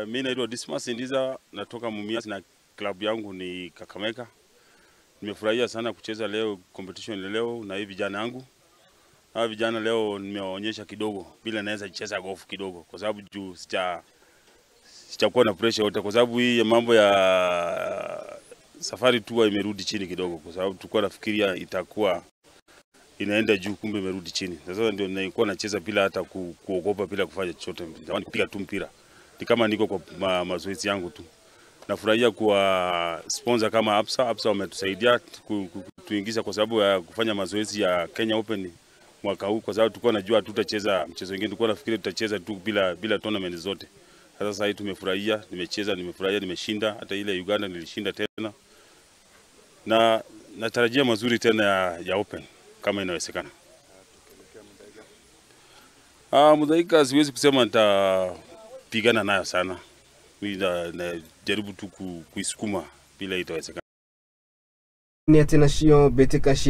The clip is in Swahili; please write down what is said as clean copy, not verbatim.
Mimi naitwa Dismas Indiza, natoka Mumias na klabu yangu ni Kakamega. Nimefurahia sana kucheza leo competition leo na hii vijana yangu. Hawa vijana leo nimewaonyesha kidogo bila naweza cheza golf kidogo kwa sababu juu sijakuwa na pressure yote, kwa sababu hii mambo ya Safari Tour imerudi chini kidogo, kwa sababu tulikuwa nafikiria itakuwa inaenda juu, kumbe imerudi chini. Sasa ndio nilikuwa nacheza bila hata kuogopa, bila kufanya chochote, kupiga tu mpira. Ni kama niko kwa mazoezi yangu tu. Nafurahia kwa sponsor kama Absa. Absa wametusaidia kutuingiza kwa sababu ya kufanya mazoezi ya Kenya Open mwaka huu, kwa sababu tulikuwa najua tutacheza mchezo mwingine, tulikuwa nafikiri tutacheza tu bila tournament zote. Sasa hii tumefurahia, nimecheza, nimefurahia, nimeshinda, hata ile Uganda nilishinda tena. Na natarajia mazuri tena ya Open kama inawezekana. Muthaiga siwezi kusema nitapigana nayo sana. Mimi najaribu tu kuisukuma bila itawezekana. Nation betekashi.